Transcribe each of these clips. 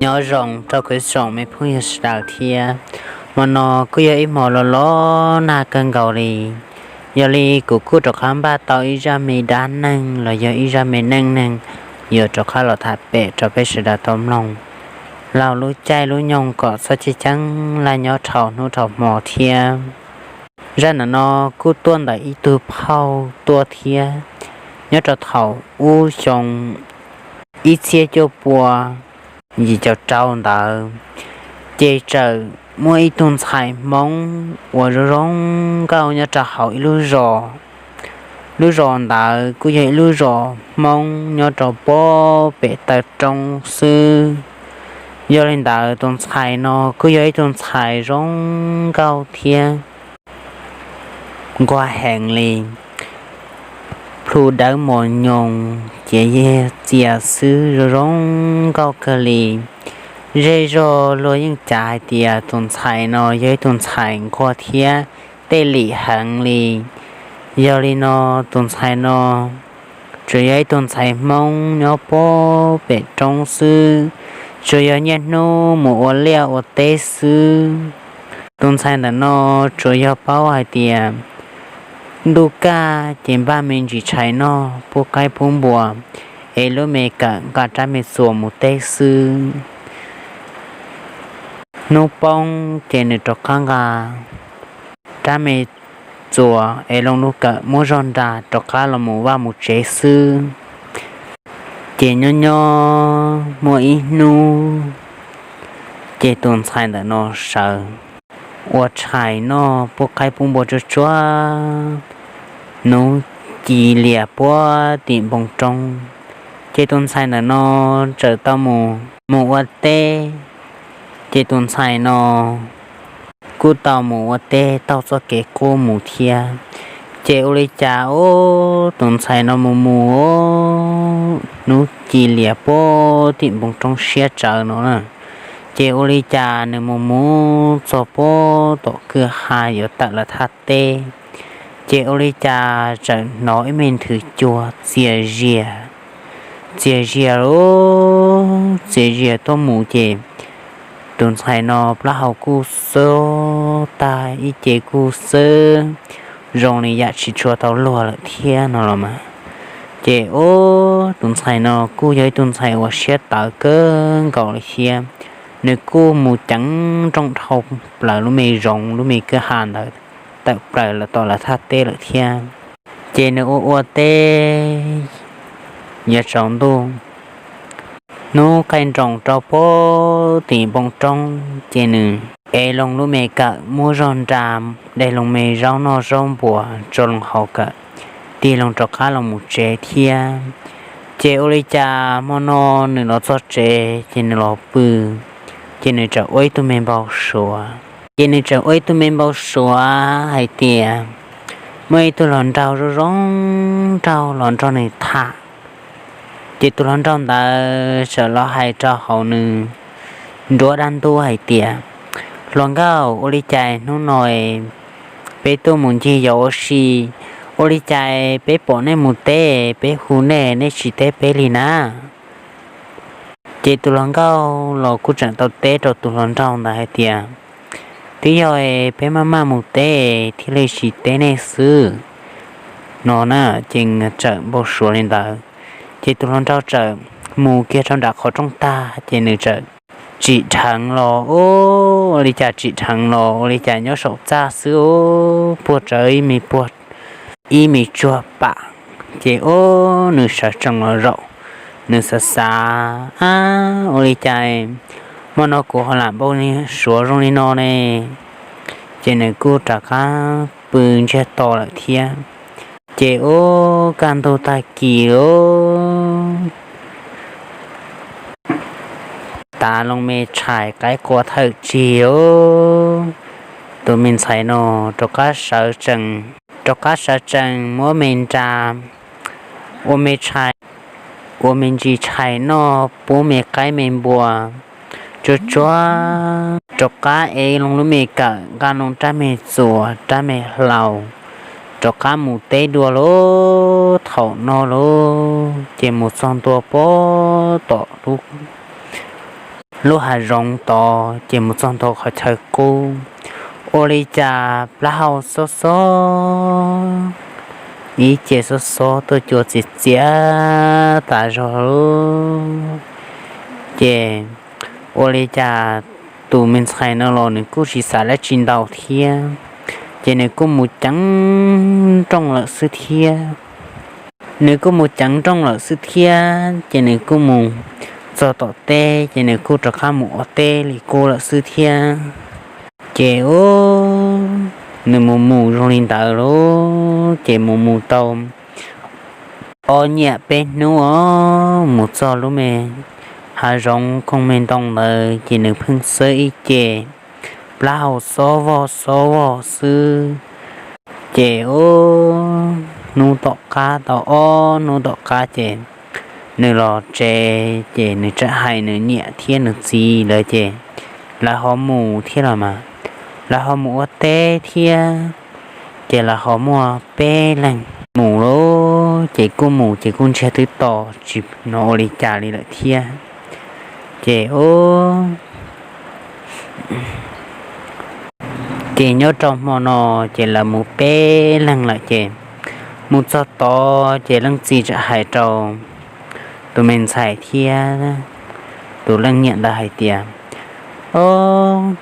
Nyob zoo rau kwv tsoom me phooj ywg sawv daws thiab. Hmo no kuj yog ib hmo los los nag kawg nkaus li. Yog li kuv kuj rov qab npaj tau ib zaj me dab neeg los yog ib zaj me neej neeg yuav rov qab los tham pem rau peb sawv daws tau mloog laug lub caij lub nyoog kom txhob ceeb ceeb laj nyob dhau hnub dhau hmo thiab. Zaj ntawm no kuj tuaj ntawm ib tug phauj tuaj thiab. Nyob rau thaum ub xyoo ib txhiab cuaj pua yim caum rau ntawd, ces txawm muaj ib tug ntxhais Hmoob uas zoo zoo nkauj nyob rau hauv ib lub zos. Lub zos ntawd kuj yog ib lub zos Hmoob nyob rau pob pem taw roob xwb. Yog li ntawd tus ntxhais no kuj yog ib tug ntxhais zoo nkauj thiab nquag heev li, plhu dawb mos nyoos ces yog txias xwb zoo zoo nkauj kawg li. Zej zog luag yeej cav hais tias tus ntxhais no yog ib tug ntxhais nquag thiab tej lim heev li. Yog li no tus ntxhais no tsuas yog ib tug ntxhais Hmoob nyob pob pem roob xwb, tsuas yog niaj hnub mus ua liaj ua teb xwb. Tus ntxhais ntawm no tsuas yog paub hais tias ntuj kaj ces npaj me ntsis tshais noj pub qaib pub npua, es lub me kawm nqa rab me txuas mus teb xwb. Hnub poob ces nws rov qab nqa rab me txuas es loo lub kawm muab zog nra rov qab los mus vaj mus tsev xwb. Ces nyob nyob muaj ib hnub, ces tus ntxhais ntawm no sawv ua tshais noj pub qaib pub npua tsuag tsuag, hnub ci lias puag tim npoo roob, ces tus ntxhais ntawm no txawm tau mus mus ua teb. Ces tus ntxhais no kuj tau mus ua teb taug txoj kev qub mus thiab. Ces ua li cas ub tus ntxhais no mus mus hnub ci lias puag tim npoo roob siab tsawv no na. Ces ua li cas nws mus mus txog puag tom kwj ha yuav tawm lawv thaj teb, ces ua li cas txawm hnov ib me nthwv cuag txias zias, txias zias lub txias zias tuaj mus ces tus ntxhais no plaub hau kuj xub tag ib ce kuj xwb, zoo li yam tsis tshua tau luag lawm thiab no los mas. Ces ub tus ntxhais no kuj yog ib tug ntxhais uas siab tawv kawg nkaus li thiab, nws kuj mus ceev nrooj dhau plaws lub me zoov lub me kwj ha ntawd tawm plaws los tom lawv thaj teb lawm thiab. Ces nws ua ua teb yuav tsaus ntuj, hnub qaij nroos rau puag tim npoo roob ces nws ev loo lub me kawm muab zog nra, de loo me zaub noj zaub npua tso loo hauv kawm, tig loo rov qab los mus tsev thiab. Ces ua li cas hmo no nws los txog tsev ces nws los pw, ces nws txawm ua ib tug me npau suav. Ces nws txawm ua ib tug me npau suav hais tias muaj ib tug hluas nraug zoo zoo nraug los nrog nws tham. Ces tus hluas nraug ntawd txawm los hais rau hauv nws nruab dab ntub hais tias, hluas nkauj, ua li cas hnub no peb tuaj mus ncig yos ua si, ua li cas peb pom nej mus teb, peb hu nej nej tsis teb peb li na? Ces tus hluas nkauj los kuj tseem tau teb rau tus hluas nraug ntawd hais tias, twb yog peb maj maj mus teb thiaj li tsis teb nej xwb no na. Ces txawm npau suav li ntawd, ces tus hluas nraug txawm mus kiag rau nram qhov rooj tag ces nws txawm tsim dheev los, ua li cas tsim dheev los ua li cas nyob saum txaj xwb, puag rawv ib me puag ib me tsuag pam. Ces ub nws sawv tsees los zaum, nws xav xav, ab, ua li cas hmo no kuv ho lam npau suav zoo li no ne? Ces nws kuj rov qab pw ntsiag to lawm thiab. Ces ub kaj ntug tag kis lawm, tav loo me tshais qaib qua thawm tsig lawm, tus me ntxhais no rov qab sawv tsees, rov qab sawv tsees muab me nra, ua me tshais, ua me ntsis tshais noj pub me qaib me npua tsuag tsuag, rov qab ev loo lub me kawm nqa loo rab me txuas rab me hlau, rov qab mus teb dua lawm. Thaum no lawm ces mus txog ntua puag tom lub lub hav zoov tod ces mus txog ntua qhov chaw qub, ua li cas plaub hau xob xob ib ce xob xob tuaj cua txias txias tas zog lawm. Ces ua li cas tus me ntxhais no los nws kuj tsis xav dab tsi ntau thiab, ces nws kuj mus ceev nrooj lawm xwb thiab. Nws kuj mus ceev nrooj lawm xwb thiab ces nws kuj mus txog tom teb ces nws kuj rov qab mus ua teb li qub lawm xwb thiab. Ces ub, nws mus mus zoo li ntawd lawm ces mus mus tau ob nyiaj peb hnub os, mus txog lub me hav zoov khoom me ntoo ntawd ces nws pheej xwb ib ce plaub hau xob vog xob vog xwb. Ces ub, hnub tom qab tau ob hnub tom qab ces nws los tsev ces nws txawm hais nws niam thiab nws txiv lawv ces lawv ho mus thiab los mas, lawv ho mus ua teb thiab. Ces lawv ho muaj peb leeg mus lawm ces kuj mus ces kuj ntsiag twb to tsis hnov ua li cas li lawm thiab. Ces ub, ces nyob rau hmo no ces lawv mus peb leeg lawm ces mus txog tod ces leej txiv txawm hais rau tus me ntxhais thiab tus leej niam ntawd hais tias, Ob,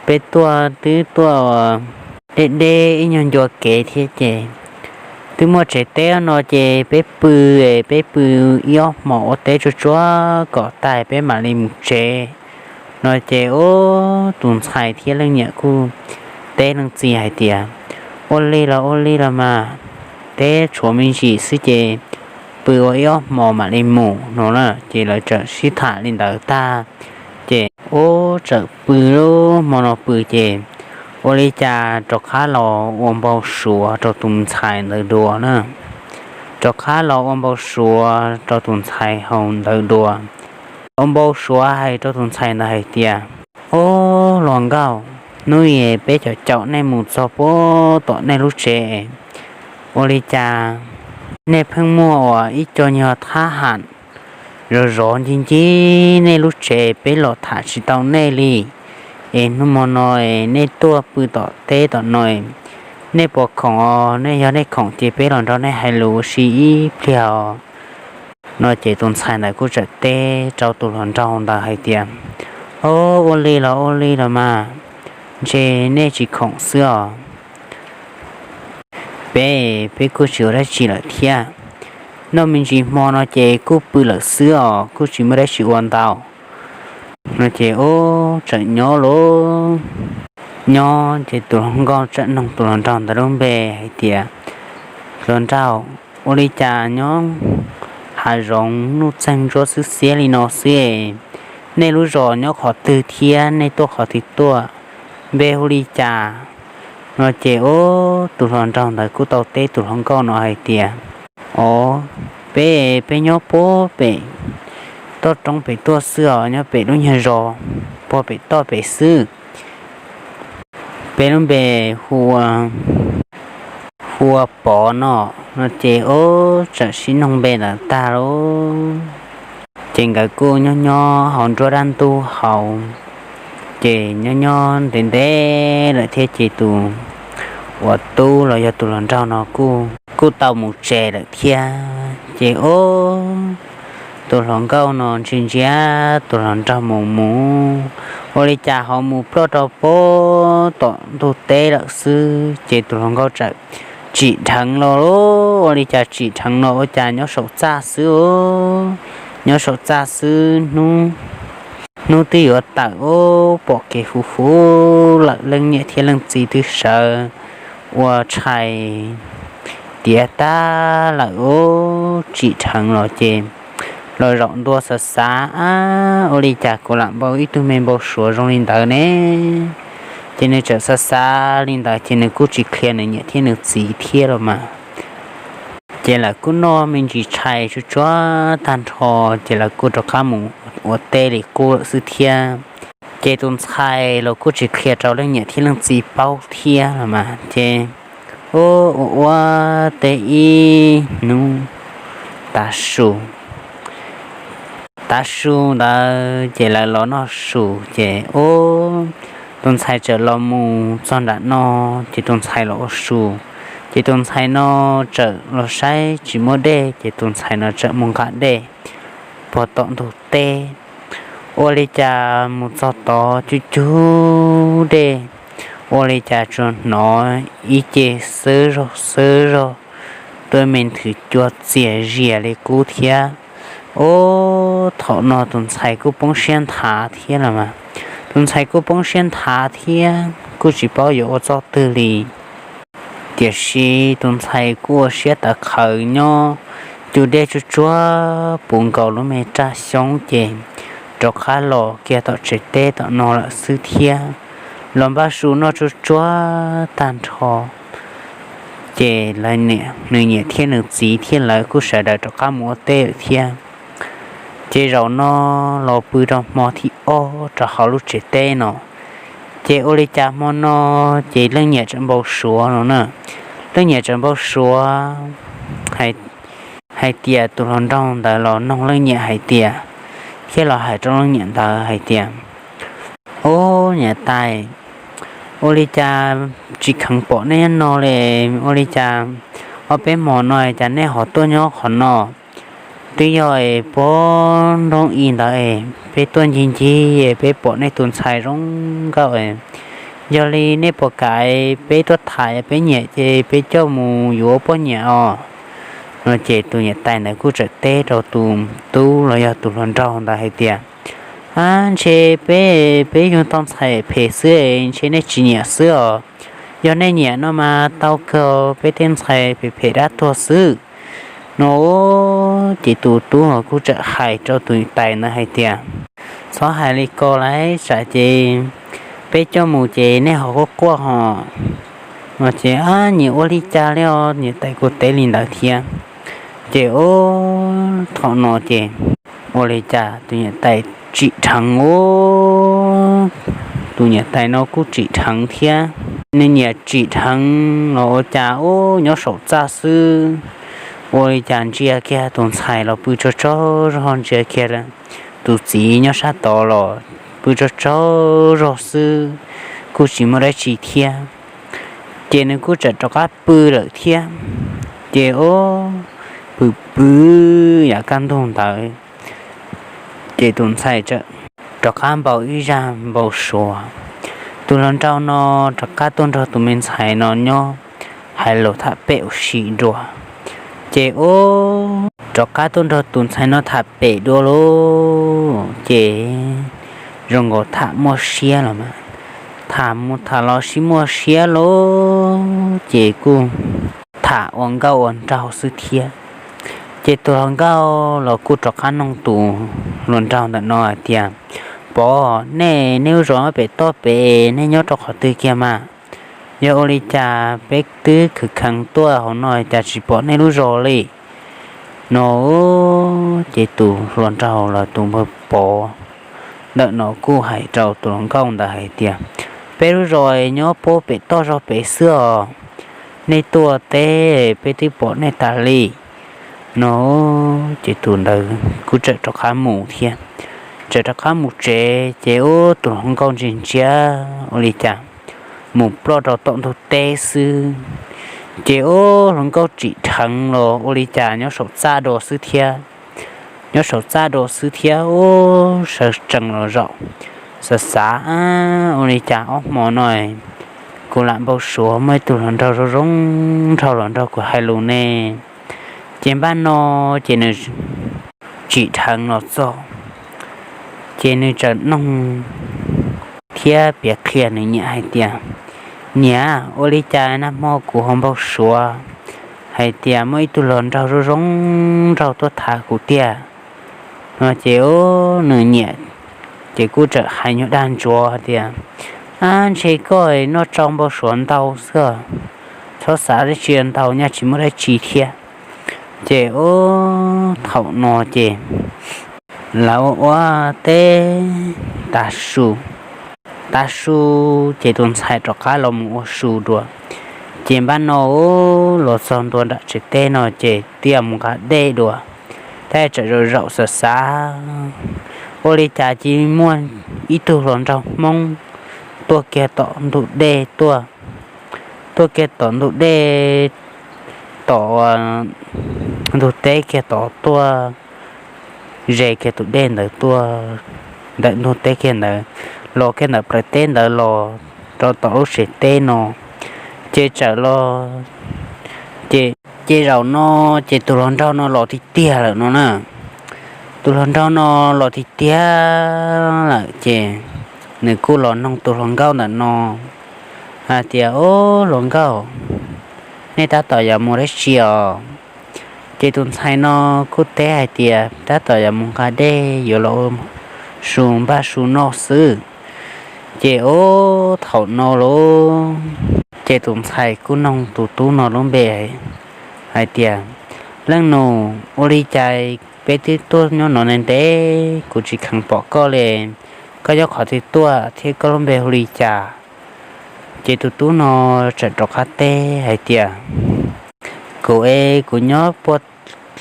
peb tuaj twb tuaj deb deb ib nyuag ncua kev thiab ces twb muaj tsev teb no ces peb pw, peb pw ib ob hmos ua teb tsuag tsuag kom tag peb mam li mus tsev. No ces ub, tus ntxhais thiab leej niam kuj teb leej txiv hais tias, Ua li los ua li los mas, teb tshuav me ntsis xwb ces pw ua ib ob hmos mam li mus no na. Ces lawv txawm sib tham li ntawd tag ces ub, txawm pw lub hmo no pw ces ua li cas rov qab los ua npau suav rau tus ntxhais ntawd dua na. Rov qab los ua npau suav rau tus ntxhais hauv ntawd dua. Ua npau suav hais rau tus ntxhais ntawd hais tias, Ob, hluas nkauj, hnub i peb caum caum nej mus txog puag tom nej lub tsev, ua li cas nej pheej muaj uas ib co nyuag thab ham zov zov ncig ncig nej lub tsev, peb los tham tsis tau nej li. Es hnub hmo no nej tuaj pw tom teb tom no, nej puas khoom os? Nej yog nej khoom ces peb los nrog nej hais lus ua si ib pliag os. No ces tus ntxhais ntawd kuj txawm teb rau tus hluas nraug ntawd hais tias, Ob, ua li los ua li los mas, ntshe nej tsis khoom xwb os. Peb, peb kuj tsis ua dab tsi lawm thiab. Noj me ntsis hmo no ces kuj pw lawm xwb os, kuj tsis muaj dab tsi ua ntau. No ces ub, txawm nyob lauj. Nyob ces tus hluas nkauj txawm noog tus hluas nraug ntawd lub npe hais tias, Hluas nraug, ua li cas nyob hav zoov nuj txeeg ntsuab xwb xiab li no xwb, nej lub zos nyob qhov twg thiab nej tuaj qhov twg tuaj, npe hu li cas? No ces ub, tus hluas nraug ntawd kuj tau teb tus hluas nkauj no hais tias, Ob, peb, peb nyob puag pem toj roob pem tuaj xwb os, nyob pem lub nyuag zos puag pem toj pem xwb. Peb lub npe hu ua, hu ua Pov no. No ces ub, txawm sib noog npe ntawd tag lauj, ces nkawd kuj nyob nyob hauv nruab dab ntub hauv, ces nyob nyob ntev ntev lawm thiab ces tus uas tub los yog tus hluas nraug no kuj, kuj tau mus tsev lawm thiab. Ces ub, tus hluas nkauj no ntsia ntsia tus hluas nraug mus mus, ua li cas ho mus ploj rau puag tom ntug teb lawm xwb. Ces tus hluas nkauj txawm tsim dheev los, ua li cas tsim dheev los ua cas nyob saum txaj xwb, nyob saum txaj xwb hnub, hnub twb yuav tawm ub, pom kev huv huv lawm, leej niam thiab leej txiv twb sawv ua tshais tiav tag lawm ub, tsim dheev los ces los zaum ntua xav xav, Ab, ua li cas kuv lam npau ib tug me npau suav zoo li ntawd ne? Ces nws txawm xav xav li ntawd ces nws kuj tsis qhia nws niam thiab nws txiv thiab los mas. Ces lawv kuj noj me ntsis tshais tsuag tsuag tag nrho, ces lawv kuj rov qab mus ua teb li qub lawm xwb thiab. Ces tus ntxhais los kuj tsis qhia rau leej niam thiab leej txiv paub thiab los mas. Ces ua ua teb ib hnub tav su, tav su ntawd ces lawv los noj su ces ub, tus ntxhais txawm los mus txog nram no, ces tus ntxhais los ua su, ces tus ntxhais no txawm los saib tsis muaj dej, ces tus ntxhais no txawm mus nqa dej puag tom ntug teb. Ua li cas mus txog tod cug cug dej, ua li cas tsuas hnov ib ce xwb zog xwb zog, tuaj me nthwv cua txias zias li qub thiab. Ub, thaum no tus ntxhais kuj poob siab nthav thiab los mas, tus ntxhais kuj poob siab nthav thiab kuj tsis paub yuav ua txoj twg li. Tiam sis tus ntxhais kuj ua siab tawv qhawv nyob, cug dej tsuag tsuag puv nkaus lub me raj xyoob ces rov qab los kiag tom tsev teb tom no lawm xwb thiab. Los npaj su noj tsuag tsuag tag nrho, ces nws niam thiab nws txiv thiab lawv kuj sawv daws rov qab mus ua teb lawm thiab. Ces zaum no los pw rau hmo thib ob rau hauv lub tsev teb no, ces ua li cas hmo no ces leej niam txawm npau suav no na. Leej niam txawm npau suav hais tias tus hluas nraug ntawd los noog leej niam hais tias, thiab los hais rau leej niam ntawd hais tias, Ub, niam tais, ua li cas tsis kheev pom nej nyob no li? Ua li cas ob peb hmo no cas nej ho tuaj nyob qhov no? Twb yog es puag nroo i ntawd es peb tuaj ncig ncig peb pom nej tus ntxhais zoo nkauj. Yog li nej puas kam peb tuaj tham, peb nyiam ces peb coj mus yuav ua poj niam os. No ces tus niam tais ntawd kuj txawm teb rau tus tub los yog tus hluas nraug ntawd hais tias, Ab, ntshe peb, peb yug tau ntxhais phem xwb, ntshe nej tsis nyiam xwb os. Yog nej nyiam no mas tau kawg, peb tej ntxhais phem phem dab tuag xwb. No ces tus tub los kuj txawm hais rau tus niam tais ntawd hais tias, Txhob hais li ko lauj, tsam ces peb coj mus ces nej ho quaj quaj ho. No ces, Ab, nyias ua li cas li os, niam tais kuj teb li ntawd thiab. Ces ub, thaum no ces ua li cas tus niam tais tsim dheev ub, tus niam tais no kuj tsim dheev thiab. Nws niam tsim dheev los ua cas ub nyob saum txaj xwb, ua li cas ntsia kiag tus ntxhais los pw tsaug tsaug zog, ntsia kiag tus txiv nyob sab tod los pw tsaug tsaug zog xwb, kuj tsis muaj dab tsi thiab. Ces nws kuj txawm rov qab pw lawm thiab. Ces ub, pw pw yav kaj ntug ntawd, ces tus ntxhais txawm rov qab npau ib zaj npau suav. Tus hluas nraug no rov qab tuaj nrog tus me ntxhais no nyob, hais lus tham pem ua si dua. Ces ub, rov qab tuaj nrog tus ntxhais no tham pem dua lauj, ces zoo nkaus tham muaj siab los mas, tham mus tham los sib muaj siab lauj, ces kuj tham ua nkauj ua nraug xwb thiab. Ces tus hluas nkauj los kuj rov qab noog tus hluas nraug ntawm no hais tias, Pov, nej, nej lub zos pem toj pem, nej nyob rau qhov twg kiag mas? Yog ua li cas peb twb khwv kheev tuaj hauv no cas tsis pom nej lub zos li? No ces tus hluas nraug los tus npawg Pov ntawm no kuj hais rau tus hluas nkauj ntawd hais tias, Peb lub zos nyob puag pem toj zog pem xwb os, nej tuaj teb peb twb pom nej tas li. No ces tus ntawd kuj txawm rov qab mus thiab. Txawm rov qab mus tsev ces ub, tus hluas nkauj ntsia ntsia ua li cas mus ploj rau tom ntug teb xwb. Ces ub, hluas nkauj tsim dheev los ua li cas nyob saum txaj dua xwb thiab. Nyob saum txaj dua xwb thiab ub, sawv tsees los zaum xav xav, Ua li cas ob hmo no kuv lam npau suav muaj ib tug hluas nraug zoo zoo nraug los nrog kuv hais lus ne? Ces npaj no ces nws tsim dheev los txog, ces nws txawm noog thiab piav qhia nws niam hais tias, Niam, ua li cas nag hmo kuv ho npau suav hais tias muaj ib tug hluas nraug zoo zoo nraug tuaj tham kuv tiag? No ces nws niam ces kuj txawm hais nyuag dag ntsuav hais tias, Ab, ntshe koj noj tsau npau suav ntau xwb, txhob xav dab tsi ntau, nyaj tsis muaj dab tsi thiab. Ces ub, thaum no ces lawv ua ua teb tav su, tav su ces tus ntxhais rov qab los mus ua su dua. Ces npaj no ub, los txog ntua nram tsev teb no ces thiaj mus nqa dej dua. thiab txawm zaum zaum xav xav, ua li cas cia li muaj ib tug hluas nraug Hmoob tuaj kiag tom ntug dej tuaj, tuaj kiag tom ntug dej, tom ntug teb kiag tod tuaj, ze kiag tus dej ntawd tuaj, ntawm ntug teb kiag ntawd, los kiag ntawm plawv teb ntawd los rau tom lub tsev teb no, ces txawm los, ces, ces zaum no ces tus hluas nraug no los tiag tiag lawm no na. Tus hluas nraug no los tiag tiag lawm ces nws kuj los noog tus hluas nkauj ntawm no hais tias, Ob, hluas nkauj, nej tab tom yuav mus dab tsi os? Ces tus ntxhais no kuj teb hais tias, Tab tom yuav mus nqa dej yuav los ua su npaj su noj xwb. Ces ob, thaum no lauj, ces tus ntxhais kuj noog tus tub no lub npe hais tias, Leej nus, ua li cas peb twb tuaj nyob no ntev ntev kuv tsis kheev pom koj li, koj nyob qhov twg tuaj thiab koj lub npe hu li cas? Ces tus tub no txawm rov qab teb hais tias, Kuv es kuv nyob puag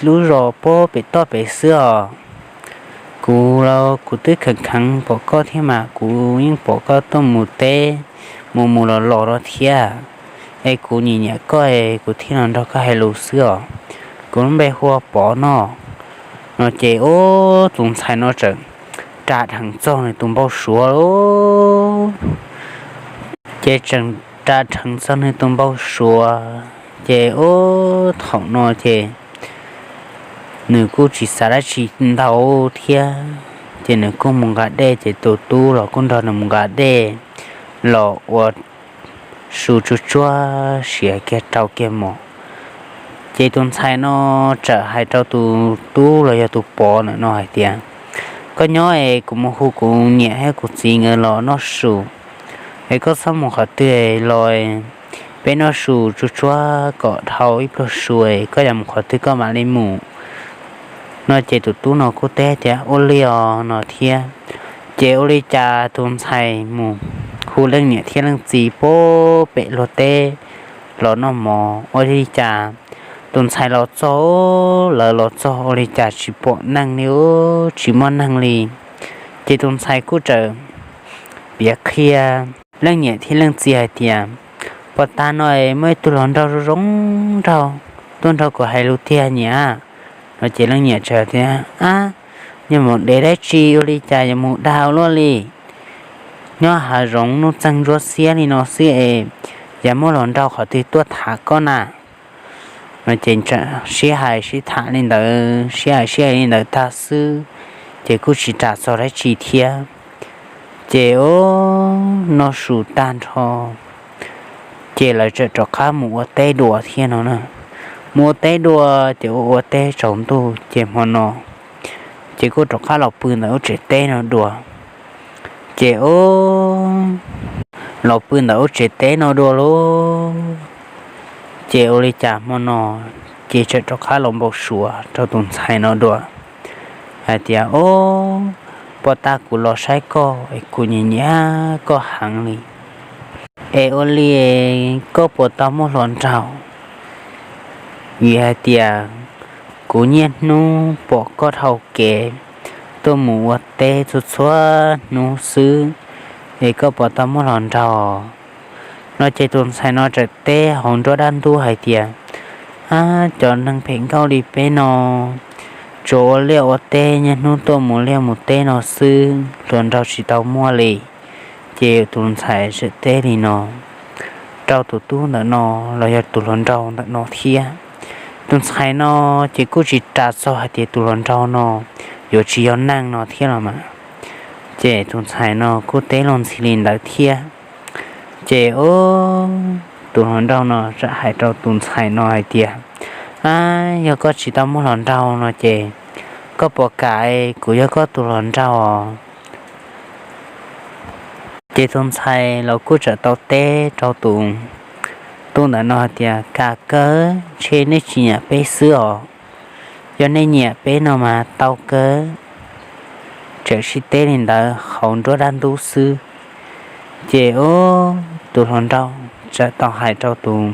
lub zos puag pem toj pem xwb os. Kuv los kuv twb kheev kheev pom koj thiab mas kuv yeej pom koj tuaj mus teb, mus mus los los no thiab. Es kuv nyiam nyiam koj es kuv thiaj los nrog koj hais lus xwb os. Kuv lub npe hu ua Pov no. No ces ub, tus ntxhais no txawm ras dheev txog nws tus npau suav lauj. Ces tseem ras dheev txog nws tus npau suav, ces ub, thaum no ces nws kuj tsis xav dab tsi ntau thiab, ces nws kuj mus nqa dej, ces tus tub los kuj nrog nws mus nqa dej los ua su tsuag tsuag siav kiag rau kiag mos. Ces tus ntxhais no txawm hais rau tus tub los yog tus Pov ntawm no hais tias, Koj nyob es kuv mus hu kuv niam thiab kuv txiv nkawd los noj su, es koj txhob mus qhov twg los, peb noj su tsuag tsuag kom dhau ib pluag su, koj yuav mus qhov twg koj mam li mus. No ces tus tub no kuj teb tias, Ua li os no thiab. Ces ua li cas tus ntxhais mus hu leej niam thiab leej txiv puag pem luag teb los noj mov, ua li cas tus ntxhais los txog, lawv los txog ua li cas tsis pom neeg li, tsis muaj neeg li. Ces tus ntxhais kuj txawm piav qhia leej niam thiab leej txiv hais tias, Puag ta no es muaj ib tug hluas nraug zoo zoo nraug tuaj nrog kuv hais lus tiag niam. No ces leej niam txawm tias, Ab, nyob mus dev dab tsi ua li cas yuav mus dag ua luaj li? Nyob hav zoov nuj txeeg ntsuab xiab li no xwb es yuav muaj hluas nraug qhov twg tuaj tham koj na? No ces sib hais sib tham li ntawd, sib hais sib hais li ntawd tag xwb, ces kuj tsis ras txog dab tsi thiab. Ces ub, noj su tag nrho, ces lawv txawm rov qab mus ua teb dua thiab no na. Mus ua teb dua ces ua ua teb tsaus ntuj ces hmo no ces kuj rov qab los pw ntawm lub tsev teb no dua. Ces ub, los pw ntawm lub tsev teb no dua lauj, ces ua li cas hmo no ces txawm rov qab los npau suav rau tus ntxhais no dua hais tias, Ob, puag ta kuv los saib koj es kuv nyiam nyiam koj heev li, es ua li koj puas tau muaj hluas nraug? Vim hais tias kuv niaj hnub pom koj dhau kev tuaj mus ua teb txhua txhua hnub xwb, es koj puas tau muaj hluas nraug? No ces tus ntxhais no txawm teb hauv nruab dab ntub hais tias, Ab, cov neeg phem nkauj li peb no, tsuas ua liaj ua teb, niaj hnub tuaj mus liaj mus teb no xwb, hluas nraug tsis tau muaj li. Ces tus ntxhais txawm teb li no rau tus tub ntawm no los yog tus hluas nraug ntawm no thiab. Tus ntxhais no ces kuj tsis ras txog hais tias tus hluas nraug no yuav tsis yog neeg no thiab los mas. Ces tus ntxhais no kuj teb los ntxhi li ntawd thiab. Ces ub, tus hluas nraug no txawm hais rau tus ntxhais no hais tias, Ab, yog koj tsis tau muaj hluas nraug no ces koj puas kam kuv yog koj tus hluas nraug? Ces tus ntxhais los kuj txawm tau teb rau tus tub ntawm no hais tias, Kam kawg, ntshe nej tsis nyiam peb xwb os. Yog nej nyiam peb no mas tau kawg. Txawm sib teb li ntawd hauv nruab dab ntub xwb, ces ub, tus hluas nraug txawm tau hais rau tus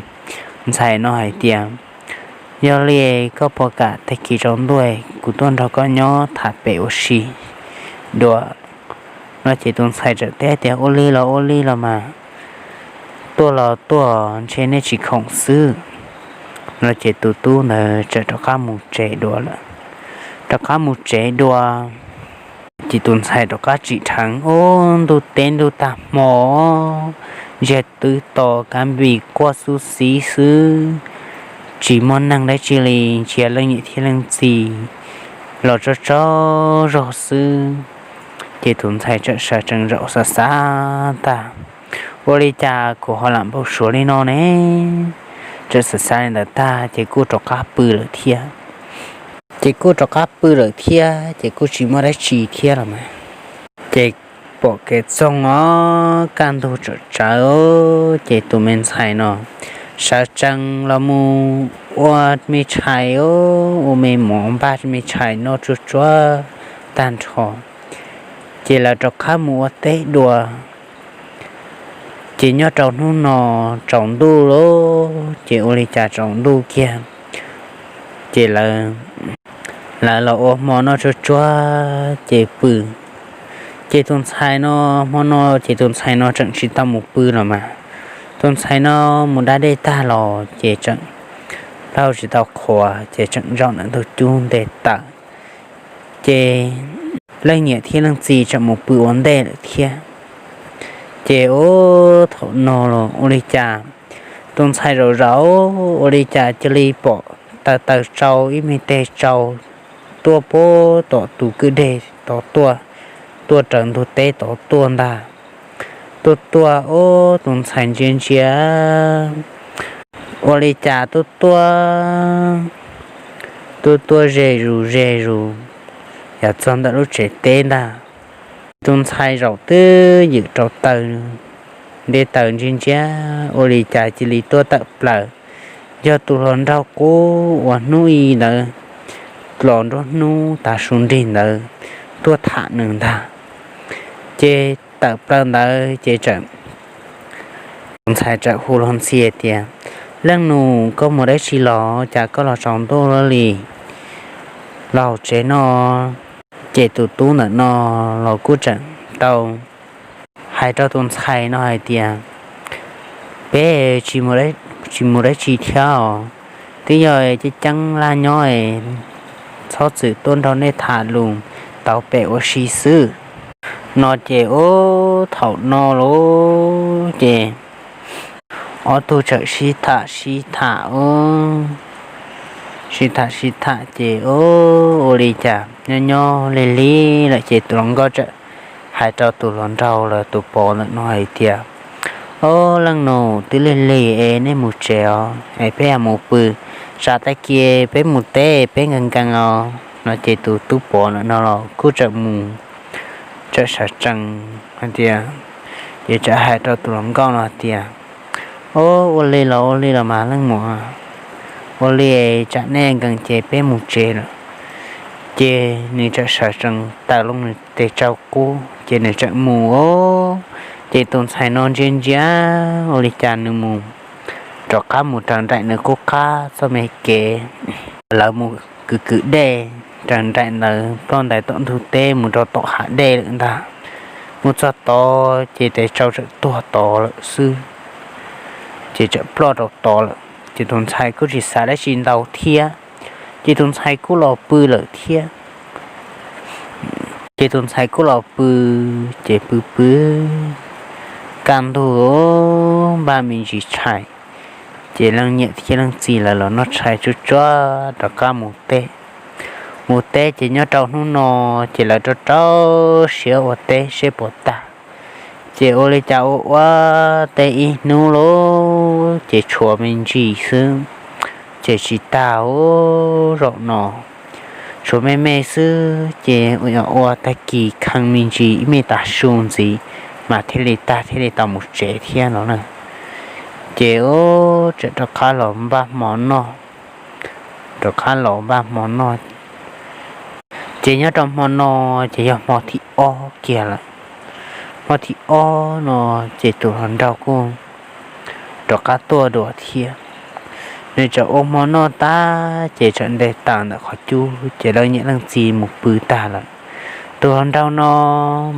ntxhais no hais tias, Yog li koj puas kam tag kis tsaus ntuj kuv tuaj nrog koj nyob tham pem ua si dua. No ces tus ntxhais txawm teb tias, Ua li los ua li los mas, tuaj los tuaj, ntshe nej tsis khoom xwb. No ces tus tub ntawd txawm rov qab mus tsev dua lawm. Rov qab mus tsev dua, ces tus ntxhais rov qab tsim dheev, Ub, ntuj teb ntuj tag hmo, ntsiag twb to, kab npis quaj xub xib xwb, tsis muaj neeg dab tsi li, ntsia leej niam thiab leej txiv los tsaug tsaug zog xwb. Ces tus ntxhais txawm sawv tsees zaum xav xav tas, Ua li cas kuv ho lam npau suav li no ne? Txawm xav xav li ntawd tag ces kuj rov qab pw lawm thiab. Ces kuj rov qab pw lawm thiab ces kuj tsis muaj dab tsi thiab los mas. Ces pom kev txoog os, kaj ntug tsaum tsawv, ces tus me ntxhais no sawv tsees los mus ua me tshais, ua me mov npaj me tshais noj tsuag tsuag tag nrho, ces lawv rov qab mus ua teb dua. Ces nyob rau hnub no tsaus ntuj lawm, ces ua li cas tsaus ntuj kiag, ces lawv los ua hmo noj tsuag tsuag ces pw. Ces tus ntxhais no, hmo no ces tus ntxhais no tseem tsis tau mus pw los mas. Tus ntxhais no mus da dej tag los ces tseem plaub tsis tau qhuav ces tseem zaum ntawm ntug cub nte taws. Ces leej niam thiab leej txiv tseem mus pw ua ntej lawm thiab. Ces ub, thaum no los ua li cas tus ntxhais zaum zaum ua li cas cia li pom taws taws tsau ib me teg tsau tuaj puag tom tus kwj deg tod tuaj, tuaj raws ntug teb tod tuaj ntag. Tuaj tuaj ub, tus ntxhais ntsia ntsia ua li cas tuaj tuaj, tuaj tuaj ze zus ze zus, yog txog ntawm lub tsev teb ntag. Tus ntxhais zaum twb ywm rau taws, nte taws ntsia ntsia ua li cas cia li tuaj tawm plaws, yog tus hluas nraug qub uas hnub i ntawd los nruab hnub tav su nrig ntawd tuaj tham nws ntag. Ces tawm plaws ntawd ces txawm, tus ntxhais txawm hu los ntxhi tias, Leej nus, koj mus dab tsi los cas koj los tsaus ntuj luaj li, los hauv tsev no? Ces tus tub ntawm no los kuj tseem tau hais rau tus ntxhais no hais tias, Peb tsis mus dab tsi thiab os, twb yog ceeb ceeb laj nyob, txhob txwm tuaj nrog nej tham lus tau pem ua si xwb. No ces ub, thaum no lauj ces ob tug txawm sib tham sib tham ub, sib tham sib tham ces ub, ua li cas nyob nyob lig lig lawm ces tus hluas nkauj txawm hais rau tus hluas nraug lawv tus pov ntawm no hais tias, Ob, leej nus, twb lig lig es nej mus tsev os es peb yuav mus pw, tsam tag kis peb mus teb peb nkees nkees os. No ces tus tub pov ntawm no los kuj txawm mus, txawm sawv tsees hais tias, ces txawm hais rau tus hluas nkauj no hais tias, Ob, ua li los ua li los mas leej muam, ua li tsam nej nkees ces peb mus tsev lawm. Ces nws txawm sawv tsees taws loo nws tes tsau qub ces nws txawm mus os. Ces tus ntxhais no ntsia ntsia ua li cas nws mus, rov qab mus raws nraim nws qub qab txoj me kev, lawv mus kwv kwv dej raws nraim ntawd ploj ntais tom ntug teb mus rau tom hav dej lawm ntag. Mus txog tod ces tes tsau txawm tuag tod lawm xwb, ces txawm ploj rau tod lawm. Ces tus ntxhais kuj tsis xav dab tsi ntau thiab, ces tus ntxhais kuj los pw lawm thiab. Ces tus ntxhais kuj los pw, ces pw pw kaj ntug npaj me ntsis tshais, ces leej niam thiab leej txiv lawv los noj tshais tsuag tsuag rov qab mus teb. Mus teb ces nyob rau hnub no ces lawv rau rau siab ua teb seb puas tag. Ces ua li cas ua ua teb ib hnub lauj ces tshuav me ntsis xwb, ces tsis tag ub zaum no, tshuav me me xwb ces ua tag kis kheev me ntsis ib me tav su ntxiv mas thiaj li tag thiaj li tau mus tsev thiab no na. Ces ub, txawm rov qab los npaj hmo noj, rov qab los npaj hmo noj. Ces nyob rau hmo no ces yog hmo thib ob kiag lawm. Hmo thib ob no ces tus hluas nraug kuj rov qab tuaj dua thiab. Nws txawm ua hmo noj tag ces txawm nte taws ntawm qhov cub ces leej niam leej txiv mus pw tag lawm. Tus hluas nraug no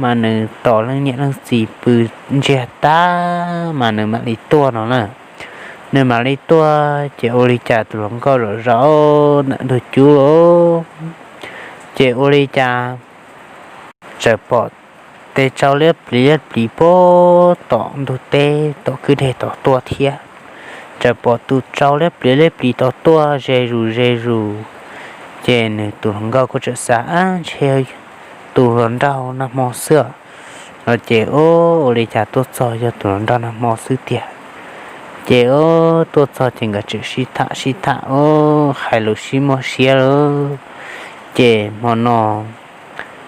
mas nws tos leej niam leej txiv pw ntsiag tag mas nws mam li tuaj no na. Nws mam li tuaj ces ua li cas tus hluas nkauj zom zaws ntawm ntug cub lawm, ces ua li cas txawm pom tes tsau liab pliv liab pliv puag tom ntug teb tom kwj deg tom tuaj thiab. Txawm pom tus tsau liab pliv liab pliv tom tuaj ze zus ze zus. Ces nws tus hluas nkauj kuj txawm xav, ab, ntshe tus hluas nraug nag hmo xwb no ces, ua li cas tuaj txog yog tus hluas nraug nag hmo xwb tiag. Ces tuaj txog ces nkawd txawm sib tham sib tham, hais lus sib muaj siab lawm. Ces hmo no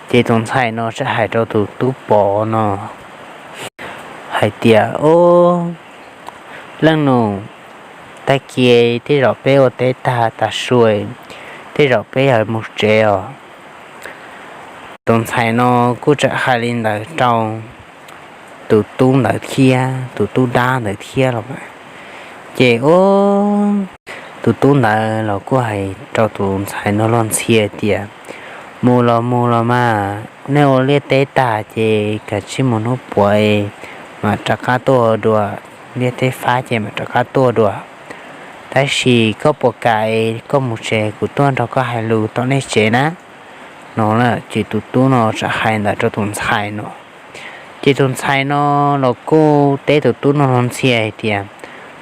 ces tus ntxhais no txawm hais rau tus tub pov no hais tias, Ob, leej nus, tag kis tej zaum peb ua teb tag tas su, tej zaum peb yuav mus tsev os. Tus ntxhais no kuj txawm hais li ntawd rau tus tub ntawd thiab, tus tub dab ntawd thiab los mas. Ces tus tub ntawd los kuj hais rau tus ntxhais no los ntxhi tias, Mus los mus los mas, nej ua liaj teb tag ces kav tsij mus hnub puav mam rov qab tuaj dua, liaj teb fab ces mam rov qab tuaj dua. Tab sis koj puas kam koj mus tsev, kuv tuaj nrog koj hais lus tom nej tsev na. No ces tus tub no txawm hais ntawd rau tus ntxhais no. Ces tus ntxhais no los kuj teb tus tub no los ntxhi hais tias,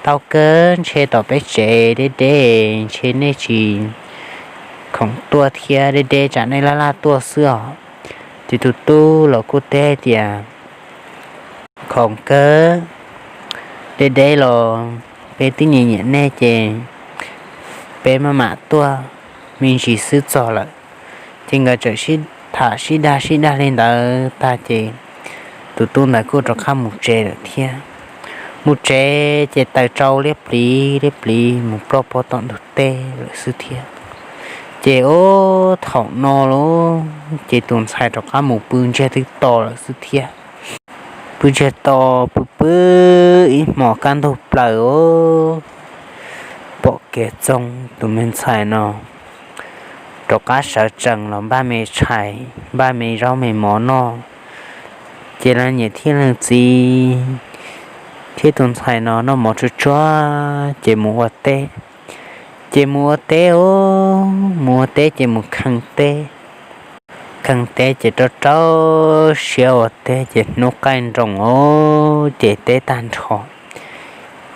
Tau kawg, ntshe tom peb tsev deb deb, ntshe nej tsis khoom tuaj thiab, deb deb tsam nej laj laj tuaj xwb os. Ces tus tub los kuj teb tias, Khoom kawg, deb deb los peb twb nyiam nyiam nej ces peb maj mam tuaj me ntsis xwb txog lawm. Ces nkawd txawm sib tham sib dag sib dag li ntawd tag ces tus tub ntawd kuj rov qab mus tsev lawm thiab. Mus tsev ces taws tsau liab pliv liab pliv mus ploj puag tom ntug teb lawm xwb thiab. Ces ua thaum no los ces tus ntxhais rov qab mus pw ntsiag twb to lawm xwb thiab. Pw ntsiag to, pw pw ib hmos kaj ntug plaws os, pom kev txoog tus me ntxhais no rov qab sawv tsees los npaj me tshais, npaj me zaub me mov noj. Ces leej niam thiab leej txiv thiab tus ntxhais no noj mov tsuag tsuag ces mus ua teb. Ces mus ua teb os, mus ua teb ces mus kheej teb. Kheej teb ces rau rau siab ua teb ces hnub qaij nroos os, ces teb tag nrho.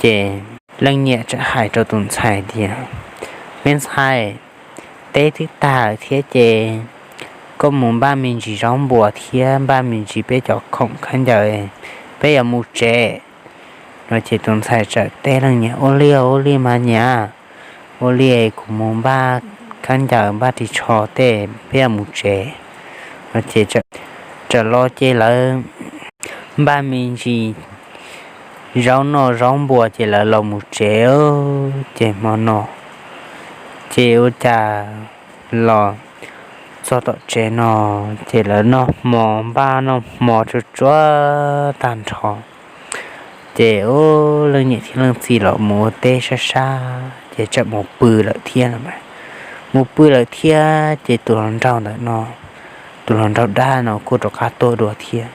Ces leej niam txawm hais rau tus ntxhais tias, Me ntxhais, teb twb tag lawm thiab ces koj mus npaj me ntsis zaub npua thiab npaj me ntsis peb cov khoom khaub ncaws, peb yuav mus tsev. No ces tus ntxhais txawm teb leej niam, Ua li, ua li mas niam, ua li kuv mus npaj khaub ncaws npaj ris tsho tej peb yuav mus tsev. No ces txawm los ces lawv npaj me ntsis zaub noj zaub npua ces lawv los mus tsev. Ces hmo no ces ua cas los txog tom tsev no ces lawv noj hmo, npaj noj hmo tsuag tsuag tag nrho. Ces ua leej niam thiab leej txiv los mus ua teb sab sab ces txawm mus pw lawm thiab. Mus pw lawm thiab ces tus hluas nraug ntawm no, tus hluas nraug dab no kuj rov qab tuaj dua thiab.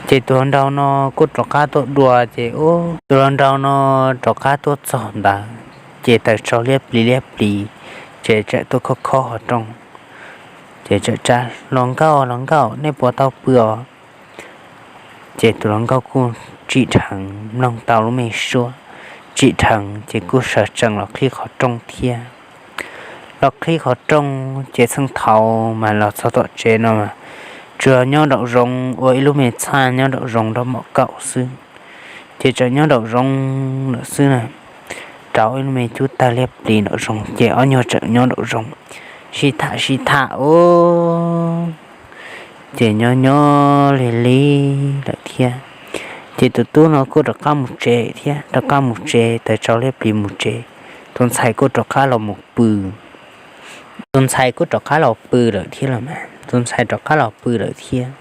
Ces tus hluas nraug no kuj rov qab tuaj dua ces ua tus hluas nraug no rov qab tuaj txog ntawd ces taws tsau liab plis liab plis, ces txawm tuaj khob khob qhov rooj. Ces txawm tsa, Hluas nkauj, hluas nkauj, nej puas tau pw os? Ces tus hluas nkauj kuj tsim dheev mloog tau lub me suab, tsim dheev ces kuj sawv tsees los qhib qhov rooj thiab. Los qhib qhov rooj ces txheej thaud mas los txog tom tsev no tsuas nyob nraum zoov ua ib lub me txhaj nyob nraum zoov rau mom kaum xwb. Ces txawm nyob nraum zoov lawm xwb na, rau ib lub me cub tawg liab plis nraum zoov ces ob nyuag txawm nyob nraum zoov sib tham sib tham os. Ces nyob nyob lig lig lawm thiab, ces tus tub no kuj rov qab mus tsev thiab, rov qab mus tsev, taws tsau liab plis mus tsev. Tus ntxhais kuj rov qab los mus pw. Tus ntxhais kuj rov qab los pw lawm thiab los mas, tus ntxhais rov qab los pw lawm thiab.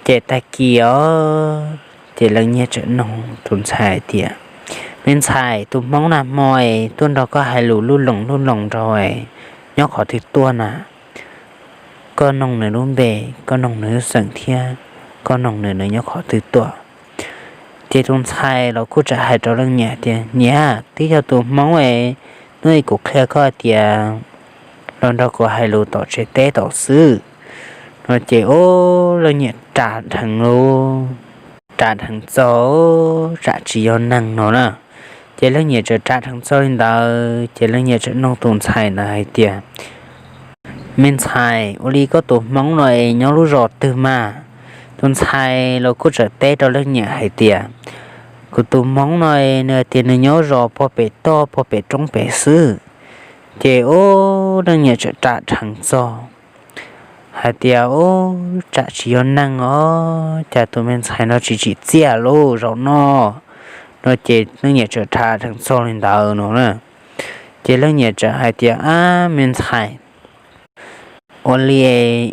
Ces tag kis os, ces leej niam txawm nug tus ntxhais hais tias, Me ntxhais, tus hmoob nag hmo es tuaj nrog koj hais lus lub loos lub loos nraug es nyob qhov twg tuaj na? Koj noog nws lub npe, koj noog nws lub xeem thiab koj noog nws, nws nyob qhov twg tuaj. Ces tus ntxhais los kuj txawm hais rau leej niam tias, Niam, twb yog tus hmoob es hnub ib kuv qhia koj tias los nrog kuv hais lus tom tsev teb tod xwb. No ces ub, leej niam ras dheev lub, ras dheev txog tsam tsis yog neeg no na. Ces leej niam txawm ras dheev txog li ntawd ces leej niam txawm noog tus ntxhais ntawd hais tias, Me ntxhais, ua li koj tus hmoob no es nyob lub zos twg mas? Tus ntxhais los kuj txawm teb rau leej niam hais tias, Kuv tus hmoob no es nws tias nws nyob zos pog pem toj pog pem roob pem xwb. Ces ub, leej niam txawm ras dheev txog hais tias, Ub, tsam tsis yog neeg os, cas tus me ntxhais no tsis tsim txiaj lub zaum no. No ces leej niam txawm ras dheev txog li ntawd no na. Ces leej niam txawm hais tias, Ab, me ntxhais, ua li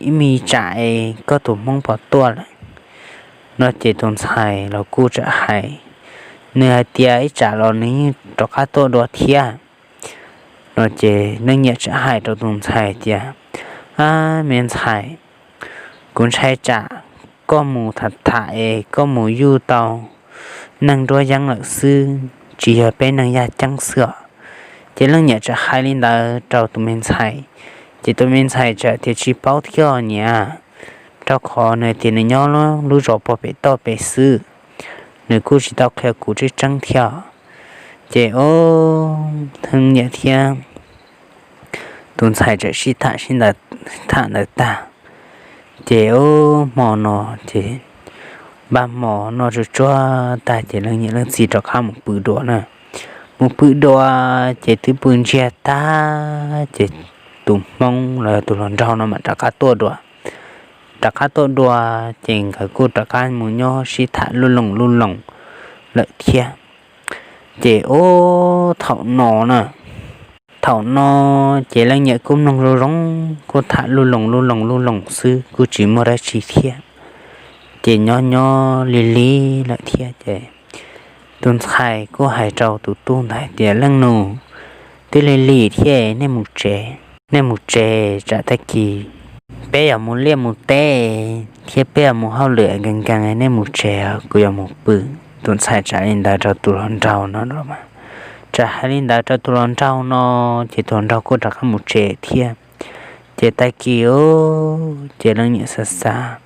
ib me tsam es koj tus hmoob puas tuaj lawm? No ces tus ntxhais los kuj txawm hais, nws hais tias ib tsam los nws yeej rov qab tuaj dua thiab. No ces leej niam txawm hais rau tus ntxhais tias, Ab, me ntxhais, kuv ntshai tsam koj mus tham tham es koj mus yuj tau neeg nruab yeeb lawm xwb, tsis yog peb neeg yaj ceeb xwb os. Ces leej niam txawm hais li ntawd rau tus me ntxhais, ces tus me ntxhais txawm tias, Tsis paub thiab niam, rau qhov nws tias nws nyob lub zos pog pem toj pem xwb, nws kuj tsis tau qhia kuv tseeb tseeb thiab. Ces ub, leej niam thiab tus ntxhais txawm sib tham sib ntawd, tham ntawd tag, ces ub, hmo no ces npaj hmo noj tsuag tsuag tag ces leej niam leej txiv rov qab mus pw dua na. Mus pw dua ces twb pw ntsiag tag ces tus hmoob los yog tus hluas nraug no mam rov qab tuaj dua. Rov qab tuaj dua ces nkawd kuj rov qab mus nyob sib tham lub loos lub loos lawm thiab. Ces ub, thaum no na, thaum no ces leej niam kuj mloog zoo zoo, kuj tham lub loos lub loos lub loos xwb, kuj tsis muaj dab tsi thiab. Ces nyob nyob lig lig lawm thiab ces tus ntxhais kuj hais rau tus tub ntawd hais tias, Leej nus, twb lig lig thiab, nej mus tsev, nej mus tsev, tsam tag kis peb yuav mus liaj mus teb thiab peb yuav mus hauj lwm nkees nkees, nej mus tsev, kuv yuav mus pw. Tus ntxhais txawm li ntawd rau tus hluas nraug no, txawm hais li ntawd rau tus hluas nraug no, ces tus hluas nraug kuj rov qab mus tsev thiab. Ces tag kis ces leej niam xav xav,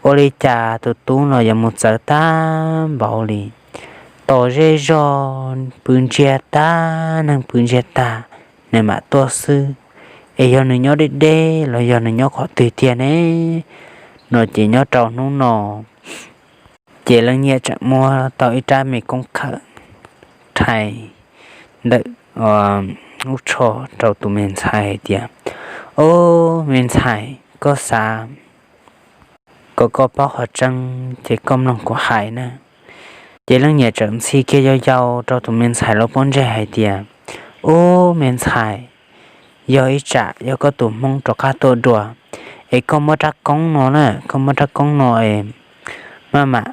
ua li cas tus tub no yuav mus txawv tag npaum li, tos zej zog pw ntsiag tag, neeg pw ntsiag tag, nws mam tuaj xwb, es yog nws nyob deb deb los yog nws nyob qhov twg tiag ne? No ces nyob rau hnub no, ces leej niam txawm muab tau ib rab me koob khawm rhais ntawm lub tsho rau tus me ntxhais hais tias, Ob, me ntxhais, koj xav kom koj paub qhov tseeb ces koj mloog kuv hais na. Ces leej niam txawm ntxhi kiag yau yau rau tus me ntxhais lub pob ntseg hais tias, Ub, me ntxhais, yog ib tsam yog koj tus hmoob rov qab tuaj dua, es koj muab rab koob no na, koj muab rab koob no es maj mam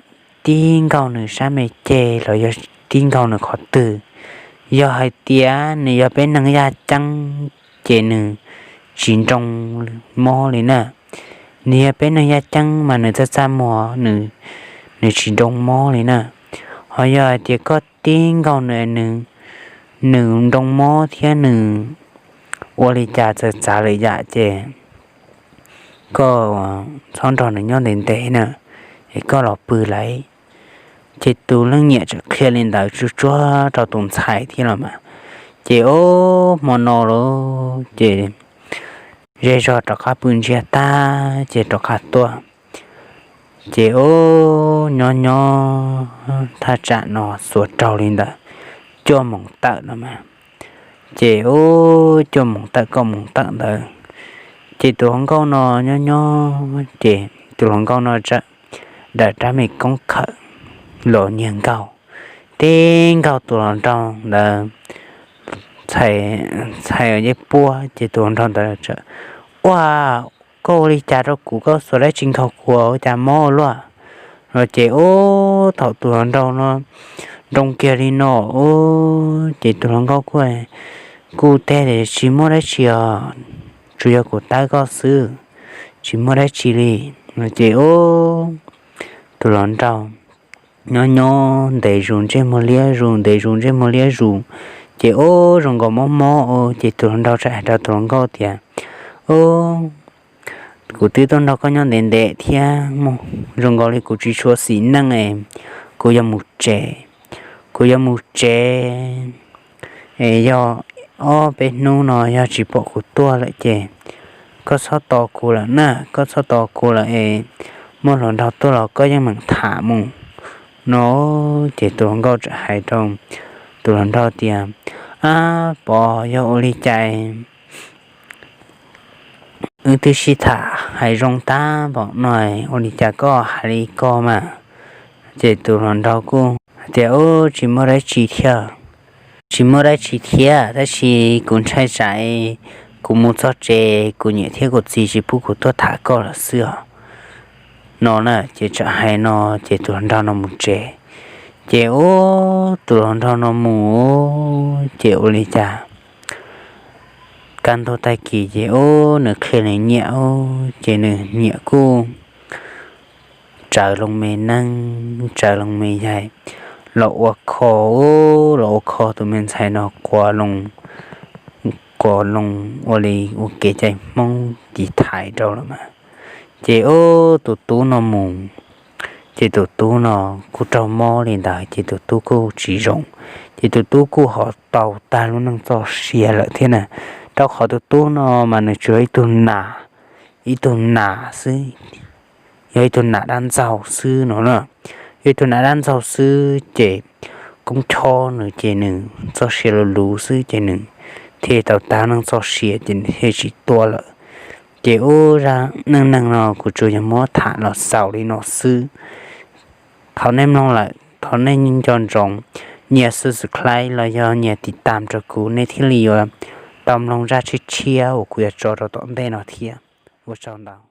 tib nkaug nws sab me ceg los yog tib nkaug nws qhov twg. Yog hais tias nws yog peb neeg yaj ceeb, ces nws tsis nroo mob li na. Nws yog peb neeg yaj ceeb mas nws txaj txaj muag, nws tsis nroo mob li na. Ho yog hais tias koj tib nkaug nws, nws nroo mob thiab nws ua li cas txawv txav lwm yam ces koj txhob nrog nws nyob ntev ntev na, es koj los pw lauj. Ces tus leej niam txawm qhia li ntawd tsuag tsuag rau tus ntxhais thiab los mas. Ces ob, hmo no lawm ces zej zog rov qab pw ntsiag tag ces rov qab tuaj. Ces ob, nyob nyob thaj tsam no xuav raug li ntawd cuaj moos tawm no mas. Ces ob, cuaj moos tawm kaum moos tawm ntawd, ces tus hluas nkauj no nyob nyob ces tus hluas nkauj no txawm daws rab me koob khawm los nyiag nkaug, tib nkaug tus hluas nraug ntawd txhais, txhais yeeb puab ces tus hluas nraug ntawd txawm, Ua, koj ua li cas rau kuv, koj xuas dab tsi nkaug kuv ua cas mob ua luaj? No ces ob, thaum tus hluas nraug no nroo kiag li no. Ces tus hluas nkauj kuj, kuj teb tias, Tsis muaj dab tsi os, tsuas yog kuv tawb koj xwb, tsis muaj dab tsi li. Ces ub, tus hluas nraug nyob nyob ntev zus ntsej muag liab zus, ntev zus ntsej muag liab zus, ces ub, zoo nkaus mob mob. Ces tus hluas nraug txawm hais rau tus hluas nkauj tias, Ub, kuv twb tuaj nrog koj nyob ntev ntev thiab, zoo nkaus li kuv tsis tshua xis neej es kuv yuav mus tsev, kuv yuav mus tsev es yog ob peb hnub no yog tsis pom kuv tuaj lawm ces koj txhob tos kuv lawm na, koj txhob tos kuv lawm es muaj hluas nraug tuaj los koj yeej meem tham mus no. Ces tus hluas nkauj txawm hais rau tus hluas nraug tias, Ab, pog, yog ua li cas wb twb sib tham hais zoo tag npaum no, ua li cas koj hais li ko mas? Ces tus hluas nraug kuj hais tias, Ub, tsis muaj dab tsi thiab, tsis muaj dab tsi thiab, tab sis kuv ntshai tsam kuv mus txog tsev kuv niam thiab kuv txiv tsis pub kuv tuaj tham koj lawm xwb os no na. Ces txawm hais no ces tus hluas nraug no mus tsev. Ces ub, tus hluas nraug no mus, ces ua li cas kaj ntug tag kis ces ub, nws qhia nws niam ub, ces nws niam kuj tsawv loo me neej, tsawv loo me yaig, los ua kho, los ua kho tus me ntxhais no quas loo, quas loo ua li ua kev cai Hmoob tiv thaiv rau lawm mas. Ces ub, tus tub no mus, ces tus tub no kuj raug mob li ntawd ces tus tub kuj tsis zoo, ces tus tub kuj ho tau tag lub neej txoj sia lawm thiab na. Rau qhov tus tub no mas nws tsuas yog ib tug nas, ib tug nas xwb, yog ib tug nas dab ntxaug xwb no na. Yog ib tug nas dab ntxaug xwb ces koob chob nws ces nws txoj sia luv luv xwb ces nws thiaj tau tag neej txoj sia ces nws thiaj tsis tuaj lawm. Ces ub, zaj neej neeg no kuv tsuas yog muab tham los xaus li no xwb. Thov nej mloog lawm thov nej nco ntsoov nias subscribe los yog nias tiv tam rau kuv, nej thiaj li yuav tau mloog zaj tshiab tshiab uas kuv yuav tso rau tom ntej no thiab. Ua tsaug ntau.